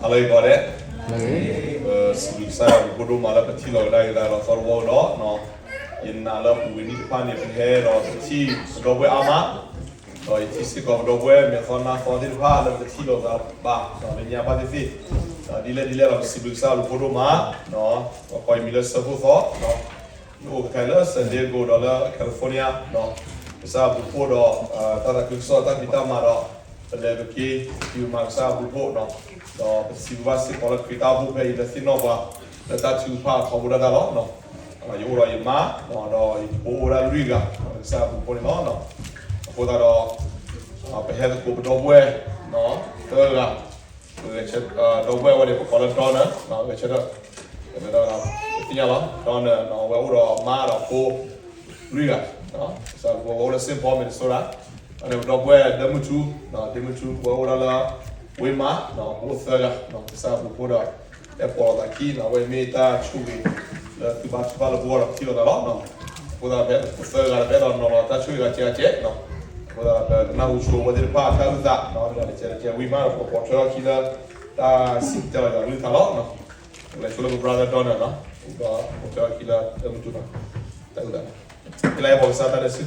ဟါလၢအဂ့ၤကိးဂၤဒဲး, ပစံးဘျုးကစၢ်ယွၤဘျုးဖှိၣ်ဒိၣ်မးလၢပထံၣ်လိာ်ကဒါက့ၤသးဒီးသီတဝီကဒီး, ယနာ်လၢအပူၤကွံာ်နံၣ်တဖၣ်န့ၣ် ပဟဲဒီးပထံၣ်ပဒီပုၢ်ဝဲၢ်အါမး, ဒီးယထံၣ်စ့ၢ်ကီးပဒီပုၢ်ဝဲၢ်မဲာ်သီနါသီသ့ၣ်တဖၣ်လၢပတထံၣ်လိာ်သးဘၣ် လၢညါဘၣ်သ့ၣ်သ့ၣ်, ဒ်လဲၣ်ဒ်လဲၣ်ဒီးပစံးဘျုးကစၢ်ယွၤဘျုးဖှိၣ်ဒိၣ်မး, ပကိးယမံၤလၢစၢဖှိၣ်သီ ယအိၣ်ခဲခါလၢ San Diego ဒီးလၢ California, ကစၢ်ယွၤဘျုးဖှိၣ်ဒီး တၢ်သးခုကစီၣ်တၢ်ဖံးတၢ်မၤဒီး ပလဲၤပက့ၤ ပမၤကစၢ်ယွၤဘျုးဖှိၣ်, ဒီးပစံးဘျုးဘၣ်စ့ၢ်ကီးလၢခရံာ်တၢ်အိၣ်ဖှိၣ်ဖဲအံၤလၢသ့ၣ်နီၣ်ပှၤ လၢတၢ်ထုကဖၣ်ထီဘိဒၣ်တၢ်လီၤ. ယအိၣ်ဒီးယမါ ဒီးယဖိအိၣ်ဒၣ်လွံၢ်ဂၤ ကစၢ်ယွၤဘျုးဖှိၣ်န့ၣ်လီၤ. အဃိသတးဒီး ပဟဲသကိးပဒီပုၢ်ဝဲၢ် သၢဂၤ, ဒီပုၢ်ဝဲၢ်ဝဲန့ၣ် ပကိးလၢ Donor, ဂဲၤဆၢထၢၣ်, ပသ့ၣ်ညါလီၤ Donor, အဝဲအိၣ်ဒီးမါဒီးဖိ လွံၢ်ဂၤ, ကစၢ်ယွၤဘျုးဖှိၣ် အဝဲအိၣ်လၢ Saint Paul, Minnesota, ဒီပုၢ်ဝဲၢ်ဒၢမုၢ်ထူ, ဒၢမုၢ်ထူ အဝဲအိၣ်ဒၣ်လၢ Waymart, ဖိသၢဂၤ, ကစၢ်ယွၤဘျုးဖှိၣ်ဒီး ဟဲပိာ်လိာ်သးခံ, အဝဲမ့ၢ်တၢ်ဆိၣ်ဂ့ၤ လၢသုဘါထုကဖၣ်လၢပဂီၢ်ဒီးထံၣ်လိာ်သးလီၤ. အဃိသတး ပသၢဂၤဒီး ပအဲၣ်ဒိးနီၤလီၤတၢ်ဆိၣ်ဂ့ၤဂၤကဲဂၤကဲး, အဃိသတး ပကနၢ်ဟူဆိဝဲသ့ၣ်တဖၣ်တၢ်အုၣ်သး, ဒီးတကဲးတကဲး Waymart ဒီး ပကပိာ်ထွဲထီၣ်ခံလၢ တၢ်စံၣ်တဲၤအီၤယွၤကလုၢ်ကထါလီၤ. လဲၤဆိလၢပ brother Donor နီၤ, ဒီးပိာ်ထွဲထီၣ်ခံလၢဒၢမုၢ်ထူနီၤ, တၢ်အုၣ်သး, ကလၢပိာ်ကစၢ်တၢ်ဒဲးဆူ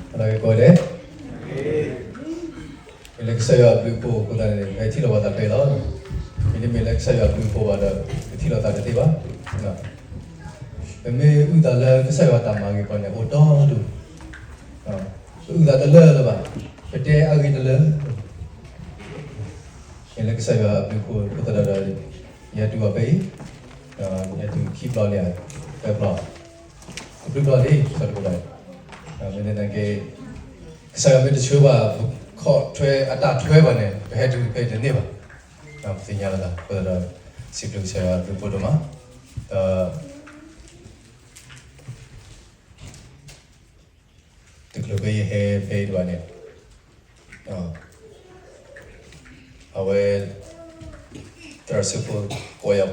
အလၢကဲကိးဂၤဒဲး, မ့ၢ်လၢကစၢ်ယွၤအဘျုးအဖှိၣ်အဃိသတးန့ၣ် ပဟဲထံၣ်လိာ်ပသးဖဲအံၤလီၤ. မ့တမ့ၢ်လၢကစၢ်ယွၤအဘျုးအဖှိၣ်ဘၣ်ဒီး ပထံၣ်လိာ်သးတသ့ဘၣ်. ပမ့ၢ်အုၣ်သးလၢကစၢ်ယွၤတၢ်မၤဂ့ၤပှၤန့ၣ် အိၣ်တီဒူၣ်, ပအုၣ်သးတလၢာ်လၢၤဘၣ်, ပတဲအဂ့ၢ်တလၢာ်လၢၤဘၣ်. မ့ၢ်လၢကစၢ်ယွၤအဘျုးအဖှိၣ်အဃိသတးဒီး ယဟဲတုၤဘၣ်ဖဲအံၤ, ယဟဲတုၤခံဘျီန့ၣ်, သၢဘျီ, တဘျီဘျီလံ ကစၢ်တဘျီဘၣ်, မ့ၢ်သနာ်က့ ကစၢ်ယွၤမ့ၢ်တဆှၢဘၣ် ပခီၣ်ထွဲအတၢ်ထွဲဘၣ်န့ၣ် ပဟဲတုၤဖဲတန့ၢ်ဘၣ်. ပသ့ၣ်ညါလီၤသးအဃိသတးဒီး စံးဘျုးကစၢ်ယွၤအဘျုးအဖှိၣ်ဒိၣ်မး, ဒီး တချုးဖဲယဟဲဖဲအံၤတဘၣ်န့ၣ်, အဝဲ သရၣ်စၢဖှိၣ် ကိးယၤ,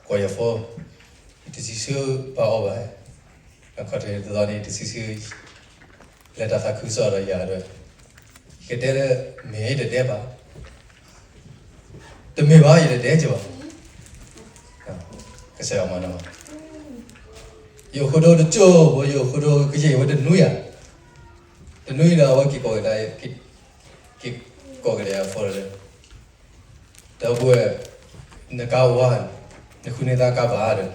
ကိးယၤဖိ, ယတစံးဆၢပာ်အီၤဘၣ်, အခီၣ်ထံးတသီန့ၣ် ယတစံးဆၢ လဲၤတၢ်သးခုကစီၣ်ဒီးယၤဒီး, ယကတဲလၢ မ့ၢ်တတဲဘၣ်, တမ့ၢ်ဘၣ် ယတတဲက့ၤဘၣ်, ကစၢ်ယွၤမၤန့ၢ်ဘၣ်, ယအိၣ်ဃုာ်ဒီးတကၠိၢ်ဖိ ယအိၣ်ဃုာ်ဒီးကယဲၢ်ဝဲတနွံယၤ, တနွံဒီးအဝဲက့ၤကိးကဒါ, က့ၤကိးကဒါယၤဖိဒီး ဒီပုၢ်ဝဲၢ်, နကါဝါ, နဃုန့ၢ်သးကါဘၣ်ဒီး,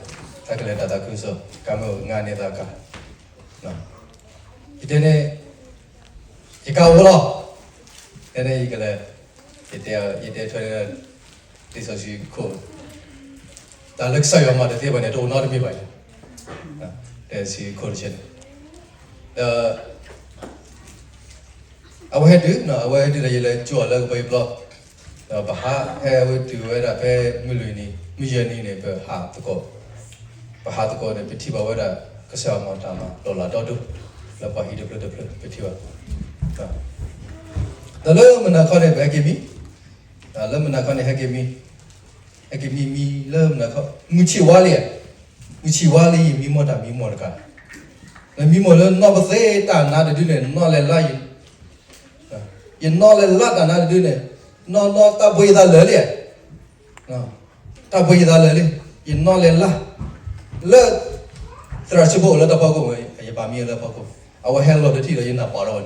သးကလဲၤတၢ်သးခုကစီၣ် ကါမ့ၢ်အိၣ် ကငါန့ၢ်သးကါ, ယတဲန့ၣ်, ယကါအိၣ်လီၤ, တဲန့ၣ်ယကလဲၤ, ယတဲ, ယတဲထွဲလၢ လံာ်စီဆှံခိၣ်, တၢ်လၢကစၢ်ယွၤမၤတသ့ဘၣ်န့ၣ် တအိၣ်နီတမံၤဘၣ်, လံာ်စီဆှံခိၣ်တဆၢန့ၣ်, ဒီး အဝဲဟဲတုၤ, အဝဲဟဲတုၤဒီး ယလဲၤကၠိအီၤလၢကပၤဘျီ, ဒီးပဟးဟဲဝဲတုၤဝဲဒၣ်ဖဲမုၢ်လွံၢ်နံၤ မုၢ်ယဲၢ်နံၤန့ၣ် ပဟးသကိး, ပဟးသကိးန့ၣ် ပထံၣ်ဘၣ်ဝဲဒၣ် ကစၢ်ယွၤမၤတၢ်မၤလီၤလးဒီဒိၣ် လၢပှၤဟံၣ်တဖျၢၣ်တဖျၢၣ် ပထံၣ်ဘၣ်, ဒီးလၢမုၢ်နၤခီန့ၣ် ပဟဲက့ၤမံ, လၢမုၢ်နၤခီန့ၣ် ဟဲက့ၤမံ, ဟဲက့ၤမံမံလၢမုၢ်နၤခီ မုၢ်ဆ့ၣ်ဝါလံ, မုၢ်ဆ့ၣ်ဝါလံ ယမံမီၢ်တၢ်မံမီၢ်တခါ, မံမီၢ်လၢနီၢ်ပသ့တၢ်နါတဒုန့ၣ် နီၢ်လဲၤလၢ် ယနီၢ်လဲၤလၢ်တၢ်နါတဒုန့ၣ်, နီၢ်နီၢ်တၢ်ဘှံးယသးလၢာ်လံ, တၢ်ဘှံးယသးလၢာ်လံ, ယနီၢ်လဲၤလၢ်, လၢ သရၣ်စၢဖှိၣ်လၢတၢ်ဖီခိၣ်မ့ၢ် ယပာ်မံလၢဖီခိၣ်, အဝဲဟဲလီၤတထံၣ်ဒီး ယနၢ်ပၢၢ်ထီၣ်ဝဲန့ၣ်,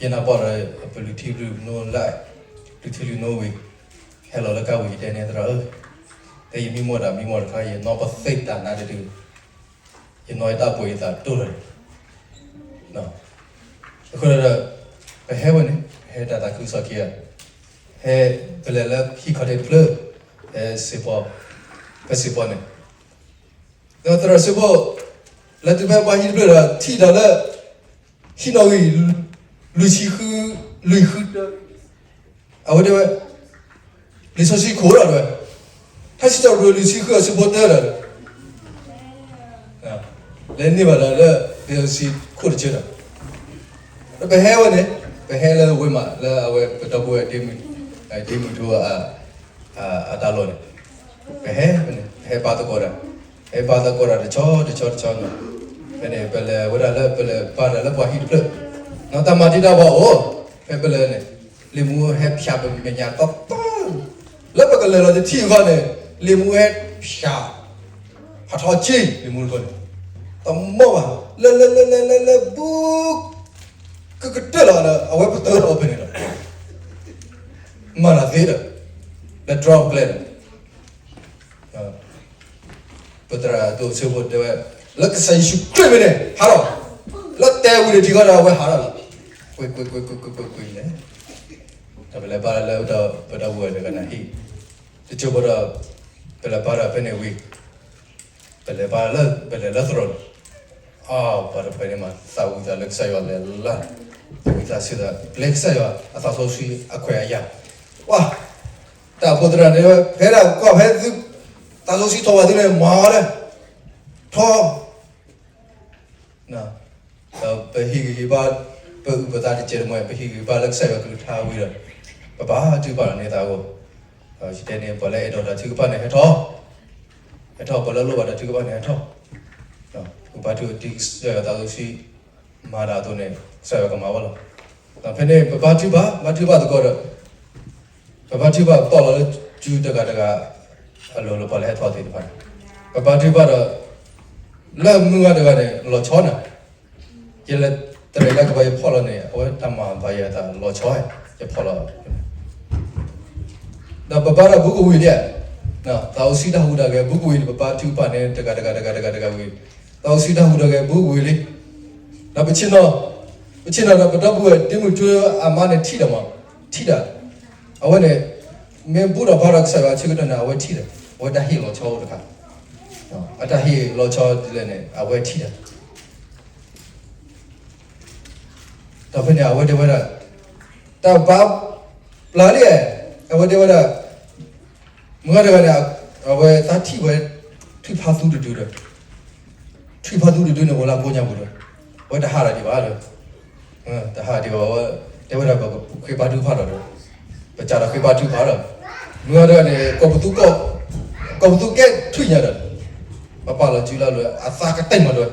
ယနၢ်ပၢၢ်ဒီး ပလုၢ်ထံလုၢ်နိလၢ, လုၢ်ထံလုၢ်နိဝံၤ, ဟဲလီၤလၢကါဝံၤ ယတဲန့ၣ် သရၣ်ဧၢ, တဲယမံမီၢ်တၢ်မံမီၢ်တခါ ယနီၢ်ပသ့တၢ်နါတဒု ယနီၢ်ယတၢ်ဘှံးယသးတိၢ်လီၤ, အဃိဒီး ပဟဲဝဲန့ၣ် ဟဲတၢ်သးခုကစီၣ်ခံဂၤ, ဟဲပလဲၤလၢဟံၣ်ခီၣ်ထံးတဖျၢၣ်, ဟဲစ့ၢ်ဖီ, ဖဲစ့ၢ်ဖီန့ၣ်, ဒီးသရၣ်စၢဖှိၣ် လဲၤတုၤဖဲပှၤဟံၣ်တဖျၢၣ်ဒီး ထံၣ်ဒီးလၢ ဟံၣ်နီၣ်ဂံၢ် လွံၢ်ဆံဃု, လွံၢ်ဃုတၢ, အဝဲတဲဝဲ လံာ်စီဆှံခိၣ်ဒီးတဲဝဲ, ထါစံးထီၣ်ပတြၢၤလွံၢ်ဆံဃုအဆၢဖိတၢဒီး လဲၤန့ၢ်ဘၣ်ဒီးလၢ လံာ်စီဆှံခိၣ်တဆၢဒီး ပဟဲဝဲန့ၣ်, ပဟဲလၢဝ့ၢ်မး လၢအဝဲပဒီပုၢ်ဝဲၢ် ဒ့မုၢ်ထူ အတၢ်လီၢ်န့ၣ်, ပဟဲဝဲန့ၣ် ပဟဲပာ်သကိးတၢ်, ဟဲပာ်သကိးတၢ်တဆီတဆီတဆီန့ၣ်, ဖဲန့ၣ် ပလဲၤဝဲဒၣ်လၢ ပလဲၤဘါတၢ်လၢပှၤဟံၣ်တဖျၢၣ်, တၢ်မၤတံာ်တာ်ပှၤအိၣ်, ဖဲပလဲၤန့ၣ် လံာ်မူဟဲဖျါပမဲာ်ညါတီတီ, လၢပကလဲၤလီၤတထံၣ်အဂီၢ်န့ၣ် လံာ်မူဟဲဖျါ, ဖးထီက့ လံာ်မူတခီန့ၣ်, တမီၢ်ဘၣ်, လဲၤလဲၤလဲၤလဲၤလဲၤလဲၤ ဘူး ကကတၢၢ်လီၤဒီး အဝဲပတၢၢ်လီၤဖဲန့ၣ်ဒီး မၤတၢ်သ့ဒီး လဲၤတြီပကျဲဒီး ပသရၣ်ဒိၣ်ဆၢဖိတဲဝဲ, လၢကစၢ်ယ့ၣ်ၡူးခရံာ်မ့ၢ်န့ၣ် ဟးထီၣ်, လၢတဲဝံၤန့ၣ်ထံဃီဒီး အဝဲဟးထီၣ်လီၤ, ကွ့ၢ်ကွ့ၢ်ကွ့ၢ်ကွ့ၢ်ကွ့ၢ်ကွ့ၢ်လဲၣ်, ဒီးပလဲၤဘါလၢပဒီပုၢ်ဝဲၢ်တဂၤန့ၣ်ဟံၣ်, တကၠိဖိဒီး ပလဲၤဘါဒီးဖဲန့ၣ်ဝံၤ ပလဲၤဘါလၢ ပလဲၤလၢသရိာ်န့ၣ်, အ ပှၤတဖုန့ၣ်မး သးဝံၣ်သးလၢကစၢ်ယွၤလဲၤလၢ်, သးဝံၣ်သးစၢ်သး ပျဲကစၢ်ယွၤအသးစီဆှံအခွဲးအယာ်, ပှၤ တၢ်ဖိသရၣ်န့ၣ် ဖဲဒၣ်ကွၢ်ဖဲသု သးစီဆှံထီၣ်ဘၣ်သုန့ၣ် မၤအီၤလၢ ထီ ဒီးပဟ့ၣ်ဂံၢ်ဟ့ၣ်ဘါ ပအုၣ်ပသးတစဲးတမှဲၤ ပဟ့ၣ်ဂံၢ်ဟ့ၣ်ဘါလၢကစၢ်ယွၤကလုၢ်ကထါဝံၤဒီး ပဘါထုကဖၣ်လီၤန့ၢ်သးအဂီၢ်, ယတဲန့ၣ် ပှၤလၢအဲၣ်ဒိးတၢ်ထုကဖၣ်န့ၣ်ဟဲထီၣ်, ဟဲထီၣ် ပှၤလၢလိၣ်ဘၣ်တၢ်ထုကဖၣ်န့ၣ်ဟဲထီၣ်, ပဘါထုကဖၣ်ဒ်ကစၢ်ယွၤသးစီဆှံ မၤတၢ်အသိးန့ၣ် ကစၢ်ယွၤကမၤဝဲလီၤ. ဒီးဖဲန့ၣ် ပဘါထုကဖၣ် ဘါထုကဖၣ်သကိးဒီး ပဘါထုကဖၣ်တီၢ်လီၤလၢစုတဂၤတဂၤ အလိၤလၢပှၤလၢဟဲထီၣ်သ့ၣ်တဖၣ်န့ၣ် ပဘါထုကဖၣ်ဒီး လၢမုၢ်ဂၤတဂၤန့ၣ် လီၤဆီနၤ, ယလဲၤတရံးလၢကဘၣ်ယဖီၣ်လီၤန့ၣ် အဝဲတၢ်မၤဘၣ်ယၤအသးလီၤဆီ, ယဖီၣ်လီၤ ဒီးပဘါဒီးဘူးကဝံၤလံ, သးစီဆှံတၢ်ဟူးတၢ်ဂဲၤဘူးကဝံၤလံ ပဘါထုကဖၣ်န့ၣ် တဂၤတဂၤတဂၤတဂၤတဂၤဝံၤ, သးစီဆှံတၢ်ဟူးတၢ်ဂဲၤဘူးကဝံၤလံ, ဒီးပဆ့ၣ်နီၤ, ပဆ့ၣ်နီၤဒီးပဒီပုၢ်ဝဲၢ် ဒ့မုၣ်ထူအမါန့ၣ်ထံၣ်ဒီးမး, ထံၣ်ဒီး, အဝဲန့ၣ် မ့ၢ်ဘူၣ်ထီၣ်ဘါထီၣ်ကစၢ်ယွၤအဆၢကတီၢ်န့ၣ် အဝဲထံၣ်ဒီး, အဝဲတၢ်ဟ့ၣ်လီၤဆီအိၣ်တခါ, အတၢ်ဟ့ၣ်လီၤဆီဒ်လဲၣ်န့ၣ် အဝဲထံၣ်ဒီး ဒီးဖဲန့ၣ် အဝဲတဲဝဲဒၣ်, တၢ်ဘါပျၢ်လံ, အဝဲတဲဝဲဒၣ်, မုၢ်ဂၤတဂၤန့ၣ် အဝဲသးထံၣ်ဝဲ ထွံၣ်ဖးသူတဒုဒီး, ထွံၣ်ဖးသူတဒုန့ၣ် အိၣ်လၢကိးညါပူၤဒီး, အဝဲတဟးဒံးဘၣ်ဒီး, တဟးဒံးဘၣ်, တဲဝဲဒၣ်ပကဃ့ဘါထုကဖၣ်ဒီး, ပစးဒီးဃ့ဘါထုကဖၣ်ဒီး, မုၢ်ဂၤတဂၤန့ၣ် ကိးပသူ, ကိးပသူကဲထွံၣ်ညါဒီး, ပပာ်လီၤစုလၢအလိၤ အသးကတံၢ်မးဒီး,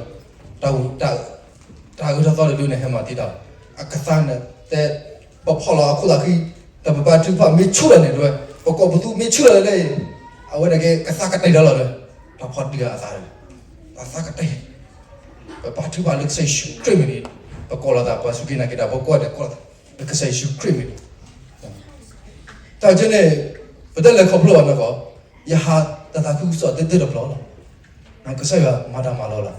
တၢ်အုၣ်ထီၣ်သီတဒုန့ၣ် ဟဲမၤတံာ်တာ်, အကသါန့ၣ်တဲ, ပဖီၣ်လီၤအခိၣ်သးဃံ, ဒီးပဘါထုကဖၣ်မ့ၢ်ဆူၣ်လီၤန့ၣ်တဲဝဲ, ပကိးပသူမ့ၢ်ဆူၣ်လီၤန့ၣ်, အဝဲန့ၣ်က့ၤကသါကတံၢ်ဒီးလီၤဒီး, တၢ်ဖီၣ်တံၢ်အသးဒီး, အသးကတံၢ်, ပဘါထုကဖၣ်လၢကစၢ်ယ့ၣ်ၡူးခရံာ်မံၤန့ၣ်, ပကိးလီၤသး ပှၤစူၢ်က့ၤနာ်က့ၤတၢ်ဖိကိးဂၤဒဲးကိးလီၤသး, လၢကစၢ်ယ့ၣ်ၡူးခရံာ်မံၤန့ၣ် တၢ်ကန့ၣ်, ပတလဲၤခီဖျိဘၣ်နီၢ်ကီၢ်, ယဟးတၢ်သးခုကစီၣ်သ့သ့တဖျိလီၤ. ကစၢ်ယွၤမၤတၢ်မၤလီၤလၢ်,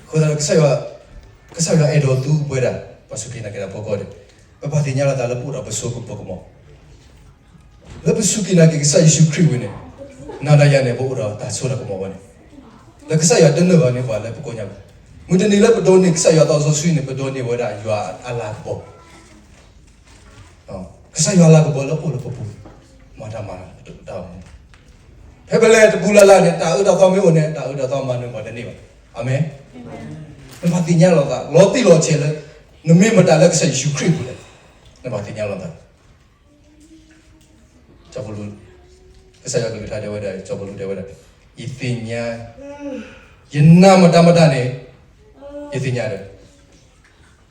အဃိသတး ကစၢ်ယွၤအဲၣ်ဒိးသူပဝဲဒၣ် ပှၤစူၢ်က့ၤနာ်က့ၤတၢ်ဖိကိးဂၤဒဲး, ပဘၣ်သ့ၣ်ညါလီၤသးလၢပအိၣ်ဒီးပစိကမီၤကမီၤ, လၢပစူၢ်က့ၤနာ်က့ၤကစၢ်ယ့ၣ်ၡူးခရံာ်ဝံၤန့ၣ်, နၤဒီးယၤန့ၣ် ပအိၣ်ဒီးတၢ်စိတၢ်ကမီၤဝဲန့ၣ်, လၢကစၢ်ယွၤတနုာ်ဘၣ်န့ၢ်ပှၤလၢပကိးညါဘၣ်, မုၢ်တနံၤလၢပဒိးန့ၢ်ကစၢ်ယွၤသးစီဆှံန့ၣ် ပဒိးန့ၢ်ဝဲဒၣ်ယွၤအလၤကပီၤ ကစၢ်ယွၤလၤကပီၤလၢအိၣ်လၢပပူၤ, မၤတၢ်မၤတၢ်တအိၣ်, ဖဲပလဲၤတပူၤလၢ်လၢ်န့ၣ် တၢ်အၢတၢ်သီမ့ၢ်အိၣ်န့ၣ် တၢ်အၢတၢ်သီမၤနၢၤပှၤတန့ၢ်ဘၣ်. အၤမ့ၣ်. နဘၣ်သ့ၣ်ညါလီၤသး လီၤတံၢ်လီၤဆဲးလၢ နမ့ၢ်မတၤလၢကစၢ်ယ့ၣ်ၡူးခရံာ်အပူၤလဲၣ်, နဘၣ်သ့ၣ်ညါလီၤသး ကစၢ်ယွၤကလုၢ်ကထါတဲဝဲဒၣ်, စီၤပီလူးတဲဝဲဒၣ်, ယသ့ၣ်ညါ, ယနာ်မတၤမတၤန့ၣ်, ယသ့ၣ်ညါဒီး,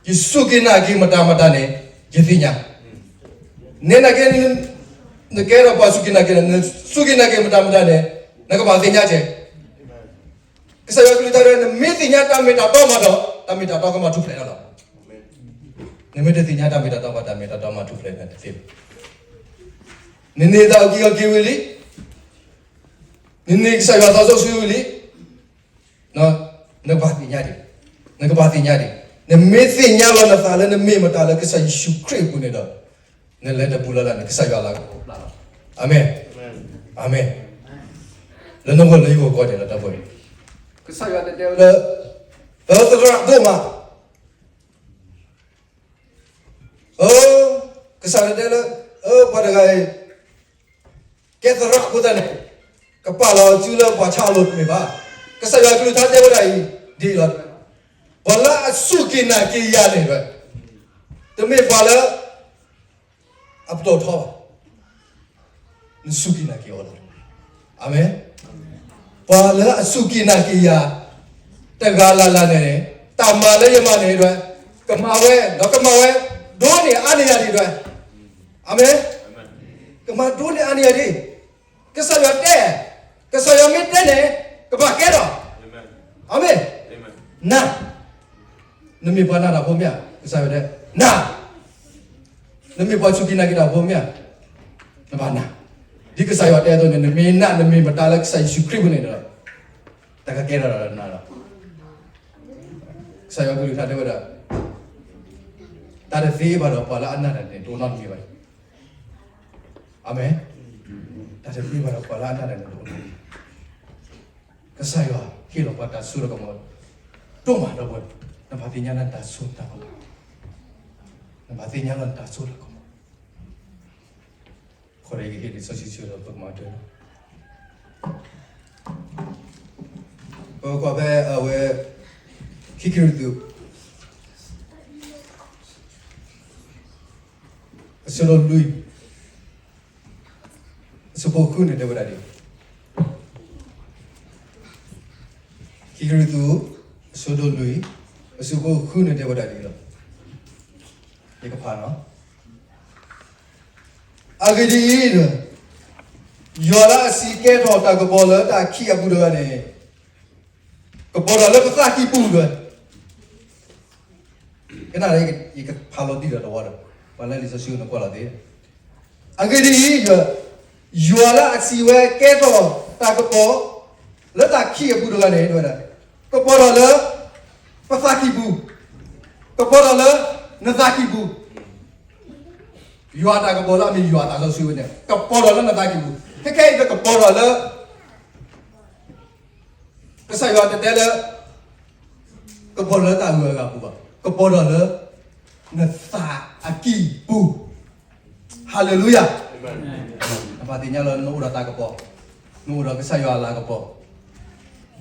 ယစူၢ်က့ၤနာ်က့ၤမတၤမတၤန့ၣ်, ယသ့ၣ်ညါ, နဲနာ်က့ၤ, နကဲဒီးပှၤစူၢ်က့ၤနာ်က့ၤဒီး နစူၢ်က့ၤနာ်က့ၤမတၤမတၤန့ၣ်, နကဘၣ်သ့ၣ်ညါကဲ ကစၢ်ယွၤကလုၢ်ကထါတဲ နမ့ၢ်သ့ၣ်ညါတၢ်မ့ၢ်တၢ်တီမးဒီး တၢ်မ့ၢ်တၢ်တီကမၤထူၣ်ဖျဲးနၤလီၤ. နမ့ၢ်တသ့ၣ်ညါတၢ်မ့ၢ်တၢ်တီဘၣ် တၢ်မ့ၢ်တၢ်တီမၤထူၣ်ဖျဲးနၤတသ့ဘၣ်. နန့ၢ်တၢ်အုၣ်က့ၤခီၣ်က့ၤဝံၤလံ, နန့ၢ်ကစၢ်ယွၤသးစီဆှံဝံၤလံ, နကဘၣ်သ့ၣ်ညါဒံး, နကဘၣ်သ့ၣ်ညါဒံး, နမ့ၢ်သ့ၣ်ညါလီၤနသးလၢနမ့ၢ်မတၤလၢကစၢ်ယ့ၣ်ၡူးခရံာ်အပူၤန့ၣ်ဒီး, နလဲၤတပူၤလၢ်လၢ်န့ၣ် ကစၢ်ယွၤလၤကပီၤပျၢ်လီၤ. အၤမ့ၣ်, အၤမ့ၣ်, လၢနဂီၢ်လၢယဂီၢ်ကိးဂၤဒဲးလီၤ တၢ်ပှဲၤ, ကစၢ်ယွၤတတဲလၢ, သရၣ်ဒိၣ်မး အၢ, ကစၢ်ယွၤတဲလၢ, အၢ ပှၤတဂၤအံၤ, ကဲသရၣ်အဃိသတးန့ၣ်, ကပာ်လီၤစုလၢပှၤဆါအလိၤတမ့ၢ်ဘၣ်. ကစၢ်ယွၤကလုၢ်ကထါတဲဝဲဒၣ်အံၤ, ဒ်အံၤလီၤ, ပှၤလၢအစူၢ်က့ၤနာ်က့ၤယၤန့ၣ်, တမ့ၢ်ပှၤလၢ အပတီၢ်ထီဘၣ်, နစူၢ်က့ၤနာ်က့ၤအီၤလီၤ. အၤမ့ၣ်. ပှၤလၢအစူၢ်က့ၤနာ်က့ၤယၤ တဂၤလၢ်လၢ်န့ၣ်န့ၣ် တၢ်မၤလၢယမၤန့ၣ်ဒွဲၣ် ကမၤဝဲ ဒီးကမၤဝဲ ဒိၣ်န့ၢ်အါန့ၢ်ယၤဒံးဒွဲၣ်. အၤမ့ၣ်. ကမၤဒိၣ်န့ၢ်အါန့ၢ်ယၤဒံး. ကစၢ်ယွၤတဲ, ကစၢ်ယွၤမ့ၢ်တဲန့ၣ် ကဘၣ်ကဲထီၣ်. အၤမ့ၣ်. နၤ, နမ့ၢ်ပှၤနးတၢ်ဖိမ့ၢ်ဧါ, ကစၢ်ယွၤတဲ, နၤ, နမ့ၢ်ပှၤစူၢ်က့ၤနာ်က့ၤတၢ်ဖိမ့ၢ်ဧါ, နဘၣ်နး. ဒ်ကစၢ်ယွၤတဲအသိးန့ၣ် နမ့ၢ်နး နမ့ၢ်မတၤလၢကစၢ်ယ့ၣ်ၡူးခရံာ်အပူၤန့ၣ်ဒီး တၢ်ကကဲထီၣ်နၤလီၤ. ကစၢ်ယွၤကလုၢ်ကထါတဲဝဲဒၣ်, တၢ်တသ့ဘၣ်ဒီးပှၤလၢအနးတၢ်န့ၣ် တအိၣ်နီတမံၤဘၣ်. အၤမ့ၣ်. တၢ်တသ့ဘၣ်ဒီးပှၤလၢအနးတၢ်န့ၣ် တအိၣ်နီတမံၤ. ကစၢ်ယွၤဟ့ၣ်လီၤပှၤတၢ်စိတၢ်ကမီၤ ဒိၣ်မးဒီပုၢ်ဝဲၢ်, နဘၣ်သ့ၣ်ညါလၢနတၢ်စိတၢ်ကမီၤ, နဘၣ်သ့ၣ်ညါလၢနတၢ်စိတၢ်ကမီၤ. အဃိဒီးယကဟ့ၣ်လံာ်စီဆှံဆၢဒီးပကမၤတၢ်, ပကွၢ်ဖဲအဝဲ ခံကရံၣ်သူး အဆၢဒိၣ်လွံၢ် အဆၢဖိဃုန့ၣ်တဲဝဲဒၣ်ဒ်အံၤ, ခံကရံၣ်သူး အဆၢဒိၣ်လွံၢ် အဆၢဖိဃုန့ၣ်တဲဝဲဒၣ်ဒ်အံၤလီၤ. ယကဖးလီၤ. အဂ့ၢ်ဒ်အံၤ, ယွၤလၢအစံးကဲထီၣ်တၢ်ကပီၤလၢတၢ်ခံးအပူၤတဂၤန့ၣ် ကပီၤထီၣ်လၢပသးကံၢ်ပူၤတဂၤ, ကနၣ် ယကဖးလီၤတံၢ်ဒီးတဝီဒီး ပှၤလၢလံာ်စီဆှံနကွၢ်လီၤသ့. အဂ့ၢ်ဒ်အံၤ, ယွၤလၢအစံးဝဲကဲထီၣ်တၢ်ကပီၤ လၢတၢ်ခံးအပူၤတဂၤန့ၣ် ကပီၤထီၣ်လၢ ပသးကံၢ်ပူၤ, ကပီၤထီၣ်လၢနသးကံၢ်ပူၤ, ယွၤတၢ်ကပီၤလၢအမ့ၢ်ယွၤအသးစီဆှံဝဲန့ၣ် ကပီၤထီၣ်လၢနသးကံၢ်ပူၤ, ခဲခဲအံၤကပီၤထီၣ်လၢ ကစၢ်ယွၤတတဲလၢ ကပီၤထီၣ်လၢတၢ်ဂုၤအဂၤပူၤဘၣ်, ကပီၤထီၣ်လၢ နသးအကံၢ်ပူၤ, ဟၤလ့လူယၤ, နဘၣ်သ့ၣ်ညါလၢနအိၣ်ဒီးတၢ်ကပီၤ, နအိၣ်ဒီးကစၢ်ယွၤအလၤကပီၤ,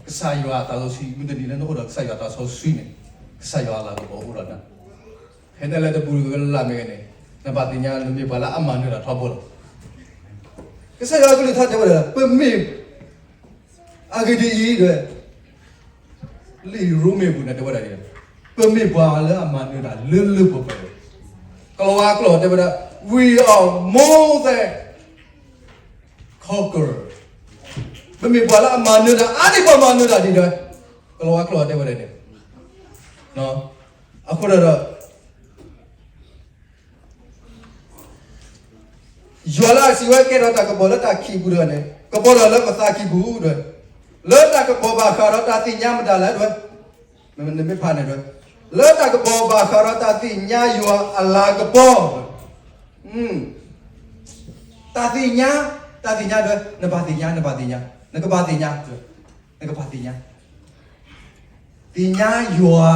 ကစၢ်ယွၤအသးစီဆှံ မုၢ်တနံၤလၢနအိၣ်ဒီးကစၢ်ယွၤအသးစီဆှံန့ၣ် ကစၢ်ယွၤအလၤကပီၤအိၣ်ဒီးနၤ, ဖဲနလဲၤတပူၤတဂၤလၢ်လၢ်မ့ၢ်ဂ့ၤန့ၣ် နဘၣ်သ့ၣ်ညါနမ့ၢ်ပှၤလၢအမၤနၢၤတၢ်ထီဘိလီၤ. ကစၢ်ယွၤအကလုၢ်ကထါတဲဝဲဒၣ် ပမ့ၢ် အဂ့ၢ်ဒ်အံၤ, လံာ်ရိမ့ၤပူၤန့ၣ်တဲဝဲဒၣ်ဒ်လဲၣ်, ပမ့ၢ်ပှၤလၢအမၤနၢၤတၢ်လၢလၢပှဲၤပှဲၤ, ကလၤဝါကျိာ်တဲဝဲဒၣ် we are more than conqueror, ပမ့ၢ်ပှၤလၢအမၤနၢၤတၢ် အါန့ၢ်ပှၤမၤနၢၤတၢ်ဒ်လဲၣ်, ကလၤဝါကျိာ်တဲဝဲဒၣ်န့ၣ်, အဃိဒီး ယွၤလၢအစံးဝဲကဲထီၣ်တၢ်ကပီၤလၢတၢ်ခံးပူၤတဂၤန့ၣ် ကပီၤထီၣ်လၢပသးကံၢ်ပူၤဒၣ်, လၢတၢ်ကပီၤဘၣ်ဃးဒီးတၢ်သ့ၣ်ညါမတၤလဲၣ်ဒၣ်, နမ့ၢ်ဖးန့ၣ်ဒၣ်, လၢတၢ်ကပီၤဘၣ်ဃးဒီးတၢ်သ့ၣ်ညါယွၤအလၤကပီၤ, တၢ်သ့ၣ်ညါ, တၢ်သ့ၣ်ညါဒၣ် နဘၣ်သ့ၣ်ညါ နဘၣ်သ့ၣ်ညါ, နကဘၣ်သ့ၣ်ညါ, နကဘၣ်သ့ၣ်ညါ သ့ၣ်ညါယွၤ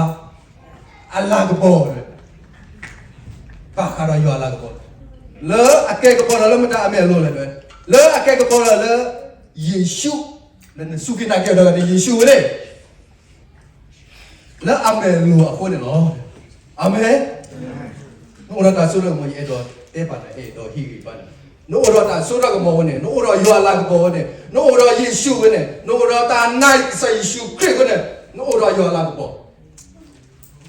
အလၤကပီၤ, ဘၣ်ဃးဒီးယွၤအလၤကပီၤ, လၢအကဲကပီၤထီၣ်လၢမတၤအမဲာ်လိၤလဲၣ်ဒၣ်, လၢအကဲကပီၤထီၣ်လၢ ယ့ၣ်ၡူး, နစူၢ်က့ၤနာ်က့ၤအီၤဒီး ယ့ၣ်ၡူးဝဲန့ၣ် လၢအမဲာ်လိၤအဃိန့ၣ်လီၤ. အၤမ့ၣ်. နအိၣ်ဒီးတၢ်စိတၢ်ကမီၤ ယအဲၣ်ဒိးတဲပာ်တၢ်အဲၣ်ဒိးဟ့ၣ်ဂံၢ်ဘါန့ၣ်, နအိၣ်ဒီးတၢ်စိတၢ်ကမီၤဝဲန့ၣ် နအိၣ်ဒီးယွၤအလၤကပီၤဝဲန့ၣ် နအိၣ်ဒီးယ့ၣ်ၡူးဝဲန့ၣ် နအိၣ်ဒီးတၢ်နာ်ကစၢ်ယ့ၣ်ၡူးခရံာ်ဝဲန့ၣ် နအိၣ်ဒီးယွၤအလၤကပီၤ.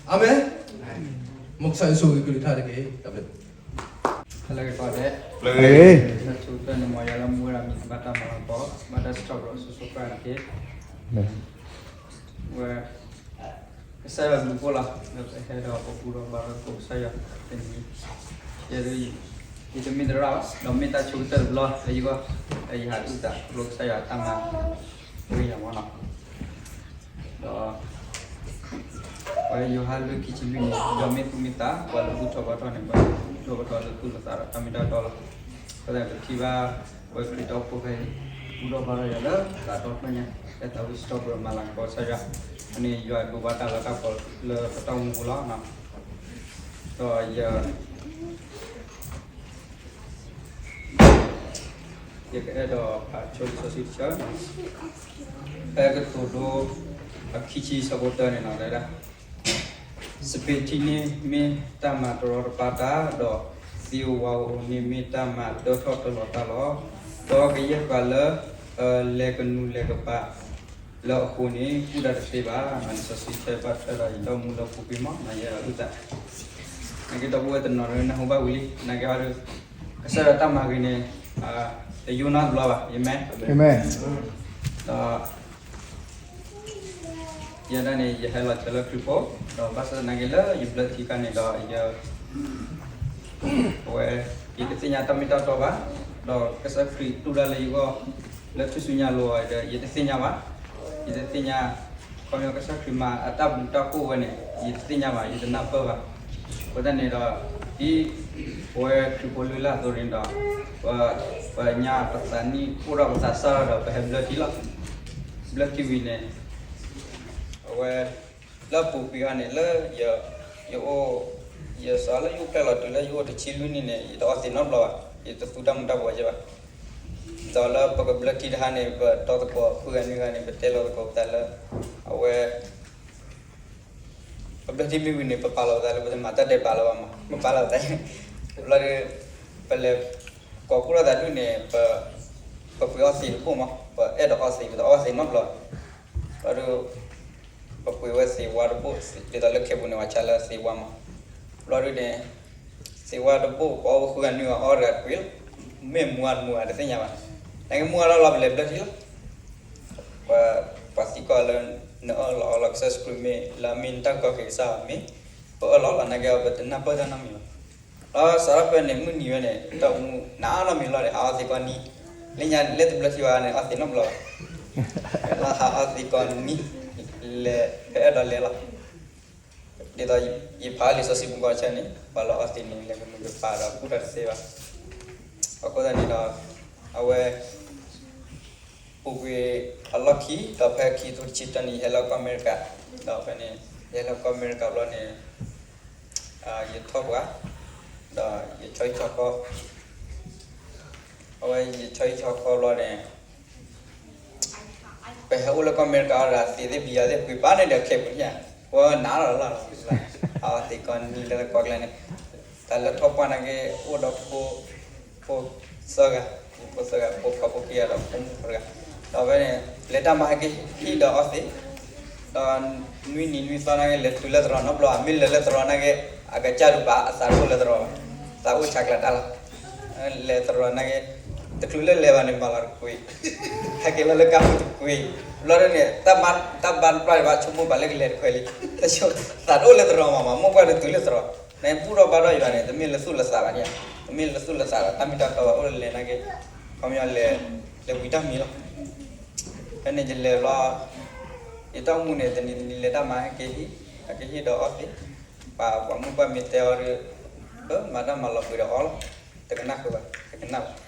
အၤမ့ၣ်. မ်ကစၢ်ယွၤဆိၣ်ဂ့ၤကလုၢ်ကထါတက့ၢ်. တၢ်ဘျုး လၢကီးဒဲး လၢကီးဒဲး တၢ်ဆိၣ်ဂ့ၤန့ၣ် မ်ယွၤလၢမူဝဲဒၣ်မံၤဘၣ်တၢ်မၤလၤကပီၤ ဘၣ်တၢ်စံးထီၣ်ပတြၢၤ စီၤစီၤပၤန့ၣ်တက့ၢ်. ဝဲ ကစၢ်ယွၤဘျုးဖှိၣ်လီၤ လၢပဟဲဒီးပဘူၣ်ထီၣ်ဘါထီၣ်သကိးကစၢ်ယွၤတနံၤ, ယဲဒၣ် ယတမ့ၢ်သရၣ်ဘၣ် ဒီးမ့ၢ်တၢ်ဆိကတၢၢ်တဘျီလၢယဂီၢ်, လၢယဟးဒုးတၢ်ကျိကစၢ်ယွၤတၢ်မၤဝဲယၤမ့ၢ်နီၤ. ဒီး ပှၤယိၤဟၣ်လွံၢ်ခံဆံလွံၢ်န့ၣ် ဒီးမ့ၢ်သူၣ်မ့ၢ်သး ပှၤလၢဘူၣ်ထီၣ်ဘါထီၣ်န့ၣ် ပှၤဘူၣ်ထီၣ်ဘါထီၣ်လၢသူၣ်လၢသးဒီးတၢ်မ့ၢ်တၢ်တီလီၤ. အဃိသတး ပထံၣ်ဘၣ် ပှၤခရံာ်ဖိဖဲအံၤ ဘူၣ်ထီၣ်ဘါထီၣ်ယၤလၢသးဒီဖျၢၣ်ညါ လၢသးဝံၣ်စံးထီၣ်ပတြၢၤမၤလၤကပီၤကစၢ်ယွၤ, အန့ၣ်ယွၤဒိးဘၣ်တၢ်လၤကပီၤလၢပတၢ်အိၣ်မူအပူၤလီၤ. ဒီးယ ယကအဲၣ်ဒိးဖးဆိလံာ်စီဆှံတဆၢ, ဖဲကတိၤဒိ အခံဆံဆၢဖိတၢန့ၣ်လီၤ. တဲဒၣ် စပံးထံန့ၣ်မ့ၢ်တၢ်မၤတရီတပါတၢ်, ဒီးသံးဝးဧိၤန့ၣ်မ့ၢ်တၢ်မၤတၢထီၣ်တၢလီၤတၢ်လီၤ. ဒီးကယဲၢ်ပှၤလၢ လဲၤကနူၤလဲၤကပၤ လၢအဃိန့ၣ် ကူၣ်တၢ်တသ့ဘၣ်. လံာ်စီဆှံတဲဘၣ်ထွဲဒီးယဒီမုၢ်လၢပူၤကွံာ်မး နယဲအုၣ်သး, နာ်က့ဒီပုၢ်ဝဲၢ်တနီၤရနၢ်ဟူဘၣ်ဝံၤလံ, နာ်က့အီၤဒီး ကစၢ်ယွၤတၢ်မၤဂ့ၤန့ၣ် တယိနီတဘျီဘၣ်, အၤမ့ၣ်. ဒီး ယဲဒၣ်န့ၣ် ယဟဲလီၤစၢၤလၢခရံာ်ဖိ, ဒီးဘၣ်ဆၣ်သနာ်က့လၢယဘျၢထံခါန့ၣ်ဒီး ယ အဝဲ ယတသ့ၣ်ညါတၢ်မ့ၢ်တၢ်တီဘၣ်, ဒီးကစၢ်ခရံာ်တူၢ်ဒၣ်လၢယဂီၢ် လၢထူၣ်စုညါလိၤဒီး ယတသ့ၣ်ညါဘၣ်, ယတသ့ၣ်ညါ ခီပညီကစၢ်ခရံာ်မၤအတၢ်ဘျုးတၢ်ဖှိၣ်ဝဲန့ၣ် ယတသ့ၣ်ညါဘၣ်, ယတနၢ်ပၢၢ်ဘၣ်. အဃိသတးန့ၣ်ဒီး ဒ်ပဝဲခရံာ်ဖိလုၢ်လၢ်အသိးန့ၣ်ဒီး ပ ပညါပသးနံၣ်အိၣ်ဒီးပသးစၢ်ထီၣ်ဒီး ပဟဲဘျၢထံလီၤ. ဘျၢထံဝံၤန့ၣ် အဝဲ လၢအပူၤကွံာ်အီၤန့ၣ် လၢ ယအိၣ် ယစးလၢယအိၣ်ဖျဲၣ်လီၤတုၤလၢယအိၣ်တဆံလွံၢ်နံၣ်န့ၣ် ယတအီသံးနီတဘျီဘၣ်, ယတသူတၢ်မူၤတၢ်ဘှီးယဲဘၣ်. ဒီးလၢပကဘျၢထံတဟါန့ၣ် ပတီသကိးဃုဂၤနွံဂၤန့ၣ် ပတဲလီၤသကိးပသးလၢ အဝဲ ပဘျၢထံမ့ၢ်ဝံၤန့ၣ် ပပာ်လီၤပသးလၢပတမၤတၢ်ဒဲးဘးလၢၤဘၣ်မး, ပပာ်လီၤပသး ဘျီဒီး ပလဲၤ ကိးကူၣ်ထီၣ်သးဒူၣ်န့ၣ် ပ ပပှ့ၤအီသံးတဘိၣ်မး, ပအဲၣ်ဒိးအီသံး ပတအီသံးနီတဘျီဘၣ်. ဘျီဒီး ပပှ့ၤဝဲသံးဝါတဘိၣ်, ဒ်သိးလၢခဲပူၤန့ၣ်ပှၤဆါလၢသံးဝါမး. ဘျီဒီးန့ၣ် သံးဝါတဘိၣ် ပအီဝဲဃုဂၤနွံဂၤအီတဂၤတကွံာ်လီၤ. မ့ၢ်မူၤအါတမူၤအါတသ့ၣ်ညါဘၣ်. နကမူၤအါထီၣ်လီၤ ပလဲၤဘျၢထံလီၤ. ပှၤသံကွၢ်လၢ နအၢၣ်လီၤအီလီၤကစၢ်ယ့ၣ်ၡူးခရံာ်မ့ၢ် လၢအမ့ၢ်နတၢ်ကီက့ၤကစၢ်ဧါမ့ၢ်, ပအၢၣ်လီၤလီၤ နာ်က့အီၤ ပတနၢ်ပၢၢ်တၢ်နီတမံၤဘၣ်. ဒီးစးထီၣ်ဖဲန့ၣ် မုၢ်နံၤဝဲန့ၣ် တၢ်အိၣ်မူနးနီတမံၤလီၤဒီး ဟးအီသံးကိးနံၤ, လၢညါလၢတဘျၢထံဘၣ်န့ၣ် အီသံးနီတဘျီဘၣ်. လၢဟးအီသံးကိးနံၤ လဲၤ ပအဲၣ်ဒိးလဲၤလီၤ. ဒ်သိးယဖးလံာ်စီဆှံပူၤကွံာ်ဆၢန့ၣ် ပှၤလၢအီသံးန့ၣ် လဲၤကမုာ်ကပၤဒီးကူၣ်တၢ်တသ့ဘၣ်. အဃိသတးန့ၣ်ဒီး အဝဲ ပူၤကွံာ်အလီၢ်ခံ ဒီးဖဲခံထိတဆံတၢန့ၣ် ယဟဲလၢကီၢ်အမဲရကၤ, ဒီးဖဲန့ၣ် ယဟဲလၢကီၢ်အမဲရကၤဘျီန့ၣ် ယထီၣ်ပှၤ ဒီးယဆီဟံၣ်ဆီဃီ အဝဲယဆီဟံၣ်ဆီဃီဘျီန့ၣ် ပဟဲအိၣ်လၢကီၢ်အမဲရကၤအီၤဒီး သံးသ့ၣ်ဘံယၤသ့ၣ်ကွံာ်ဘၣ်န့ၣ်ဒီးခဲပူၤန့ၣ်ဧါ, ပှၤနးလီၤလီၤလီၤ, အီသံးကိးနံၤလၢကိးကျဲန့ၣ်, တၢ်လၢထီၣ်ပှၢ်နာ်က့ အိၣ်ဒီးဖိ ဖိသၢဂၤ, ဖိသၢဂၤ ဖိခွါဖိခံဂၤဒီးဖိမုၣ်ဖိတဂၤ, ဒီးဖဲန့ၣ် လဲၤတၢ်မၤဟဲက့ၤဟံၣ်ဒီးအီသံး, ဒီးနွံနံၤနွံသီနာ်က့ လဲၤတုၤလၢသရိာ်နီတဘျီ, မ့ၢ်လဲၤလၢသရိာ်နာ်က့ အကစၢ်တဘၣ်အသးတအိၣ်လၢသရိာ်ဘၣ်, သးအိၣ်ဆးကျးတၢ်လီၤ. လဲၤသရိာ်နာ်က့ တချုးလၢလဲၤဘၣ်န့ၣ် မၤလီၤတကွံာ်, ဟဲက့ၤလီၤလၢကါပူၤတကွံာ်, ဘျီဒ်န့ၣ် တၢ်ဘါတဘျီဘၣ် ဆိကမိၣ်ဘၣ်လၢကလဲၤတခွဲးလံ, တဆိ သးတအိၣ်လၢသရိာ်မးမး မိၢ်ပှၢ်တတုၤလၢသရိာ်, နဘူးထီၣ်ဘါထီၣ်ယွၤန့ၣ် တမ့ၢ်လၢသူၣ်လၢသးဘၣ်န့ၣ်, တမ့ၢ်လၢသူၣ်လၢသးဘၣ် တၢ်မ့ၢ်တၢ်တီဘၣ် အိၣ်လၢလဲၤနာ်က့ ခီပညီလဲၤ လဲၤဝံၤတၢ်မံၤလီၤ. ဖဲန့ၣ်ယလဲၤဘျီ ယတၢ်အိၣ်မူန့ၣ် တနံၤတနံၤလဲၤတၢ်မၤဟဲက့ၤဟံၣ်, ဟဲက့ၤဟံၣ်ဒီးအီသံး, ပှၤမုၢ်ပှၢ်မ့ၢ်တဲအီၤဒီး မၤတၢ်မၤလီၤပှီၤဒီးအီလီၤ, တကနၣ်ဃုာ်ဘၣ် တကနၣ်ဘၣ်. ဘျီဒီးတၢ်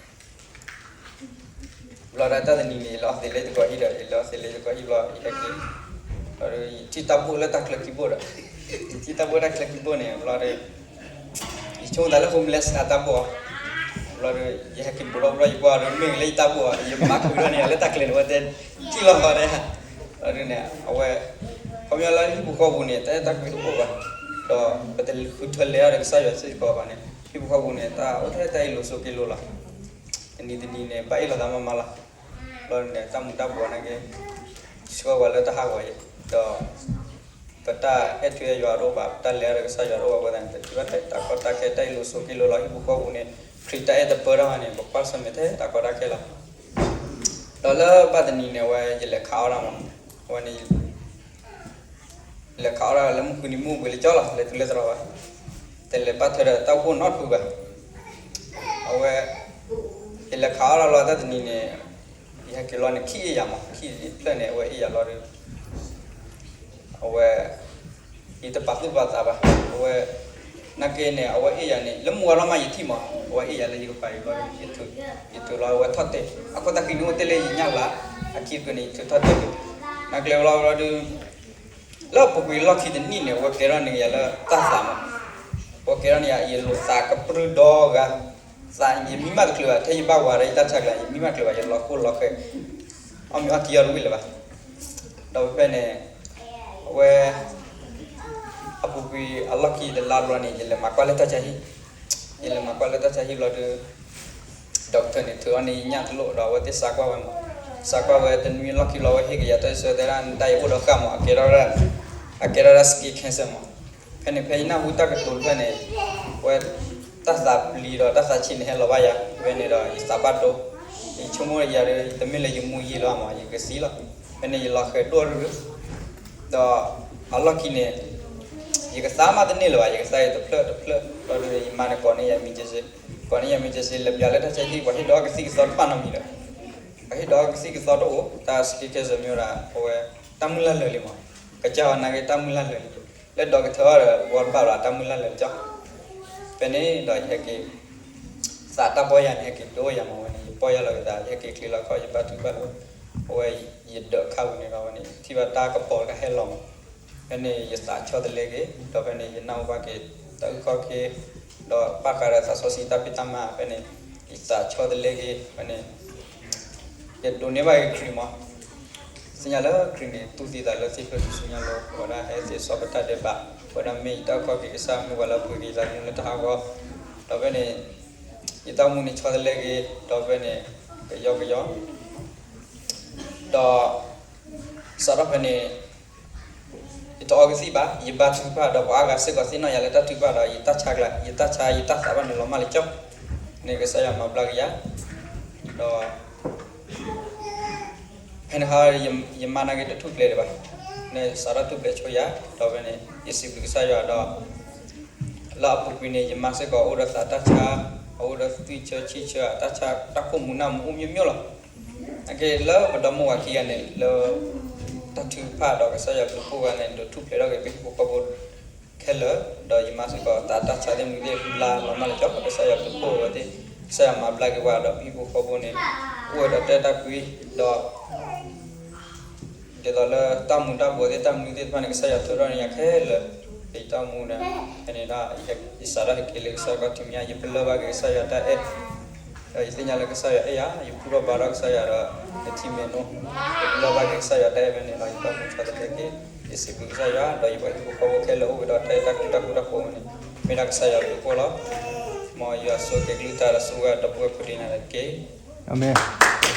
တနံၤန့ၣ် ယလဲၤအီသံးလၢယတကိးဟံၣ်ဒီး ယလဲၤအီသံးလၢယတကိးဟံၣ်ဘျီ ယဟဲက့ၤ ယထံၣ်တၢ်ဘိၣ်လၢတၢ်ချၢခံဘိၣ်ဒီး ယထံၣ်တၢ်ဘိၣ်တၢ်ချၢခံဘိၣ်န့ၣ် ဘျီဒီး ယဆိကမိၣ်သးလၢ homeless အတၢ်ဘိၣ်အီၤ, ဘျီဒီး ယဟဲက့ၤဘူးထီၣ်ဘျီ ယကွၢ်ဒီး မ့ၢ်ဂ့ၤလၢယတၢ်ဘိၣ်အီၤ ယမၤခုးထီၣ်န့ၣ် လၢတၢ်ချၢန့ၣ် ဝဲတဲထံၣ်လီၤဃီဒီး ဘျီဒ်န့ၣ် အဝဲ ခီပညီလၢဟံၣ်ပူၤဃီပူၤန့ၣ် တၢ်အဲၣ်တၢ်ကွံတအိၣ်ဘၣ်, ဒီးပတဃုထၢလဲၤအီၤဒီးကစၢ်ယွၤစ့ၢ်ကီးဘၣ်န့ၣ် ဟံၣ်ပူၤဃီပူၤန့ၣ် တၢ်အိၣ်ထဲတၢ်အ့ၣ်လိာ်ဆိးက့လိာ်လီၤ. တနံၤတနံၤန့ၣ် ဘၣ်အ့ၣ်လိာ်သးမးမးလီၤ. ဘျီန့ၣ် တၢ်မူၤတၢ်ဘှီးနာ်က့ ဆှၢဝဲလၢတၢ်ဟးဂီၤအံၤ, ဒီး ပတၢ်အဲၣ်ထွဲယွၤတအိၣ်ဘၣ်, ပတၢ်လဲၤဒီးကစၢ်ယွၤတအိၣ်ဘၣ်အဃိသတးန့ၣ် ပထံၣ်ဘၣ်ထဲတၢ်ကီတၢ်ခဲ တၢ်အ့ၣ်လိာ်ဆိးက့လိာ်လီၤ. ဟံၣ်ပူၤဃီပူၤန့ၣ် ခရံာ်တၢ်အဲၣ်တပၢတၢ်မၤန့ၣ် ပကွၢ်ဆၢၣ်မဲာ်ထဲတၢ်ကီတၢ်ခဲလီၤ. ဒီးလၢဘၣ်တနံၤန့ၣ် အဝဲယလဲၤခးအီၣ်တၢ်မး, အဝဲန့ၣ် လဲၤခးအီၣ်တၢ်လၢမုၢ်ဃုနံၤမုၢ်ဝ့ၤလၢကၠီလီၤ, လဲၤတုၤလၢသရိာ်ဘၣ်, တလဲၤဘၣ်ထွဲဒီးတၢ်အိၣ်ဖှိၣ်နီတဖုဘၣ်. အဝဲ ယလဲၤခးအီၣ်တၢ်လီၤတၢ်တနံၤန့ၣ် ယဟဲက့ၤလီၤန့ၣ် ခံအ့ၣ်ယၤမး, ခံဖျၢၣ်န့ၣ် အဝဲအ့ၣ်ယၤလီၤဒီး အဝဲ ယတပာ်သူၣ်ပာ်သးဘၣ်, အဝဲ နာ်က့န့ၣ် အဝဲအ့ၣ်ယၤန့ၣ် လၢမုၢ်ဝါထီၣ်မးယထံၣ်မး, အဝဲအ့ၣ်ယၤလၢယကပၤအံၤဘျီဒီး ယထုးလီၤအဝဲထီၣ်တဲာ်, အခိၣ်သၣ်ဃံန့ၣ်အိၣ်တ့ၢ်လၢယညၣ်လၢ်, အခံကွံာ်န့ၣ် ယထုးထီၣ်တဲာ်ကွံာ်, နာ်က့ဘျီဘျီဒီး လၢအပူၤကွံာ်လီၢ်ခံတနံၣ်န့ၣ် အဝဲကဲထီၣ်န့ၢ်ယၤလၢတၢ်သးမး, အဝဲကဲထီၣ်န့ၢ်ယၤ ယလိာ်သးကပြုၢ်ဒီဂၤ, သးယမံဘၣ်တချုးဘၣ်, ထဲယဘၣ်ဝၤဒီးယတၢ်ဆါကျၢၤ ယမံဘၣ်တချုးဘၣ်, ယလီၤဃိလီၤဃဲၤ, အီၣ်မ့ၤအီထံအီတဝံၣ်လၢၤဘၣ်. ဒီးဖဲန့ၣ် အဝဲ အပူၤကွံာ်အလီၢ်ခံတလါဘျီန့ၣ် ယလဲၤမၤကွၢ်လၢတၢ်ဆါဟံၣ်, ယလဲၤမၤကွၢ်လၢတၢ်ဆါဟံၣ်ဘျီဒီး doctor န့ၣ် ထုးအီၤန့ၢ်ယညၣ်တလိၣ်ဒီး အဝဲသ့ၣ်စးကွၢ်ဝဲမး, စးကွၢ်ဝဲတနွံလီၢ်ခံလီၤ ဝဲဟ့ၣ်ကယၤတၢ်ဆၢတဲဒၣ် နတၢ်အံၤအိၣ်ဒီးဃၣ်မး အကဲထီၣ် အကဲထီၣ်ဒၣ် skin cancer မး. ဖဲန့ၣ် ဖဲယနၢ်ဟူတၢ်ကတိၤတဖျၢၣ်န့ၣ် ဝဲ တၢ်သးပျံၤဒီးတၢ်သးဆံးန့ၣ်ဟဲလီၤဘၣ်ယၤ ဖဲန့ၣ်ဒီး ယသးဘၣ်ဒိ, ယဆိကမိၣ်ယၤဒီး တမ့ၢ်လၢယမူယံာ်လီၤမး ယကသံလီၤ. ဖဲန့ၣ် ယလီၤဃဲၤဒိၣ်ရူၤရူၤ ဒီးအလီၢ်ခံန့ၣ် ယကသါမးတန့ၢ်လၢၤဘၣ် ယကသါအံၤတဖျၢၣ်တဖျၢၣ် ဒီးယမါန့ၣ်ကိးန့ၢ်ယၤ emergency, ကိးန့ၢ်ယၤ emergency လဲၤပျးလၢတၢ်ဆါဟံၣ် ပှၤဟ့ၣ်ဒီးကသံၣ်ကသီတဖၣ်နီတမံၤဒီး ပှၤဟ့ၣ်ဒီးကသံၣ်ကသီတအိၣ် တၢ် skin cancer မ့ၢ်ဝဲဒၣ် အဝဲ တၢ်မုၢ်လၢ်လၢာ်လံမး, ကစၢ်အီၤနာ်က့တၢ်မုၢ်လၢ်လၢာ်လံ, လၢဒီကထၢအီၤဒီး ဝီတဘၣ်ဘၣ် တၢ်မုၢ်လၢ်လၢာ်လံကၠီ. ဖဲန့ၣ်ဒီးယဟဲက့ၤ သးတၢ်ပီၢ်ယၤန့ၣ် ဟဲက့ၤဒိၣ်ယၤမးဝဲန့ၣ် ယပီၢ်ယၤလီၤက့ၤသး ယဟဲက့ၤချ့လီၤခီၣ် ယဘါထုကဖၣ်လၢ အဝဲ ယဒၢးခါပူၤန့ၣ်ဒီးဝဲန့ၣ် ထံၣ်ဘၣ်တၢ်ကပီၤတခါဟဲလီၤမး, ဖဲန့ၣ် ယသးဆီတလဲက့ၤ ဒီးဖဲန့ၣ် ယနၢ်ဟူဘၣ်က့ၤ တၢ်အုၣ်ခီၣ်က့ၤ ဒီးဘၣ်ဃးဒီးသးစီဆှံတၢ်ဖံးတၢ်မၤ ဖဲန့ၣ် ယသးဆီတလဲက့ၤ ဖဲန့ၣ် ယဒိးန့ၢ်ဘၣ်က့ၤခရံာ်မး, သ့ၣ်ညါလၢခရံာ်န့ၣ် တူၢ်သံသးလၢသ့ၣ်ဖျၢၣ်ထူၣ်စုညါလိၤ အဝဲဒၣ်ဟဲသ့စီပတၢ်ဒဲးဘး, အဝဲဒၣ်မ့ၢ်ယတၢ်အုၣ်ခီၣ်က့ၤကစၢ် မ့ၢ်ပှၤလၢအပှ့ၤက့ၤယသးသမူလၢတၢ်ဟးဂီၤ, ဒီးဖဲန့ၣ် ယတၢ်အိၣ်မူန့ၣ်ဆီတလဲက့ၤ ဒီးဖဲန့ၣ် ကယီကယီ ဒီး စးထီၣ်ဖဲန့ၣ် ယတအီကသံၣ်ဘၣ်, ယဘါထုကဖၣ်ဒီးပှၤအါဂၤစ့ၢ်ကီးသ့ၣ်နီၣ်ယၤလၢတၢ်ထုကဖၣ်ဒီး ယတၢ်ဆါကျါ ယတၢ်ဆါ ယတၢ်သးဘၣ်န့ၣ်လီၤမၢ်လၢကၠီ, န့ၣ်ကစၢ်ယွၤမၤဘျါက့ၤယၤ, ဒီး ဖဲန့ၣ်ဟါ ယမါနာ်က့တထူၣ်ဖျဲးဒံးဘၣ်, န့ၣ်စးထီၣ်ထူၣ်ဖျဲးဆိယၤ ဒီးဖဲန့ၣ် ယစံးဘျုးကစၢ်ယွၤဒီး လၢအပူၤကွံာ်န့ၣ် ယမါစ့ၢ်ကီးအိၣ်ဒီးသးတၢ်ဆါ, အအိၣ်ဒီးသွံၣ်ဆၢဆံၣ်ဆၢ တၢ်ဆါတၢ်ခိၣ်မူၤနၢ်မူၤအိၣ်မျိုးမျိုးလီၤ. အက့လၢပဒီမါဝၤခံဂၤန့ၣ် လၢ တၢ်ထုကဖၣ်ဒီးကစၢ်ယွၤဘျုးဖှိၣ်ဝဲန့ၣ် ဒိးထူၣ်ဖျဲးထီၣ်က့ၤပဟံၣ်ဖိဃီဖိ ခဲလၢာ်, ဒီးယမါစ့ၢ်ကီးသးတၢ်ဆါသ့ၣ်မနုၤသ့ၣ်ဘျါလီၤမၢ်လၢကၠီ ကစၢ်ယွၤဘျုးဖှိၣ်ဝဲသ့ၣ်, ကစၢ်ယွၤမၤဘျါက့ၤဝဲဒီးပဟံၣ်ဖိဃီဖိန့ၣ် အိၣ်ဝဲဒီးတၢ်အဲၣ်တၢ်ကွံ, ဒီး ဒ်သိးလၢတၢ်မူၤတၢ်ဘှီးသ့ၣ်တၢ်မနုၤသ့ၣ်တဖၣ်န့ၣ် ကစၢ်ယွၤထုးထီၣ်န့ၢ်ယၤခဲလၢာ်, ယတၢ်မူၤဒီး ဖဲန့ၣ်ဒီး ယစးထီၣ်ဟဲက့ၤလၢကစၢ်ယွၤကီၢ်ထံးမ့ၢ်ဧါ ယပလၢၢ်ဘၣ်က့ၤကစၢ်ယွၤတၢ်အဲၣ်, ဒီးယသ့ၣ်ညါလၢကစၢ်ယွၤအဲၣ်ယၤ ယဘူၣ်ထီၣ်ဘါထီၣ်ကစၢ်ယွၤဒီး ယထံၣ်မဲာ်နိ, ယပလၢၢ်ဘၣ်က့ၤကစၢ်ယွၤတၢ်အဲၣ်ဖဲန့ၣ်ဒီး ယတၢ်မူၤဆီတလဲက့ၤ, ယစံးဘျုးကစၢ်ယွၤ ဒီးယပှၤဟံၣ်ဖိဃီဖိခဲလၢာ်အိၣ်ဝဲဒီးတၢ်အဲၣ်တၢ်ကွံတၢ်ဃူတၢ်ဖိးန့ၣ် မ့ၢ်ဒၣ်ကစၢ်ယွၤဘျုးဖှိၣ်လီၤ. မ်ယွၤဆိၣ်ဂ့ၤက့ၤကလုၢ်ကထါဒီးဆိၣ်ဂ့ၤဒီပုၢ်ဝဲၢ်ဖိဒ်န့ၣ်တက့ၢ်. အၤမ့ၣ်.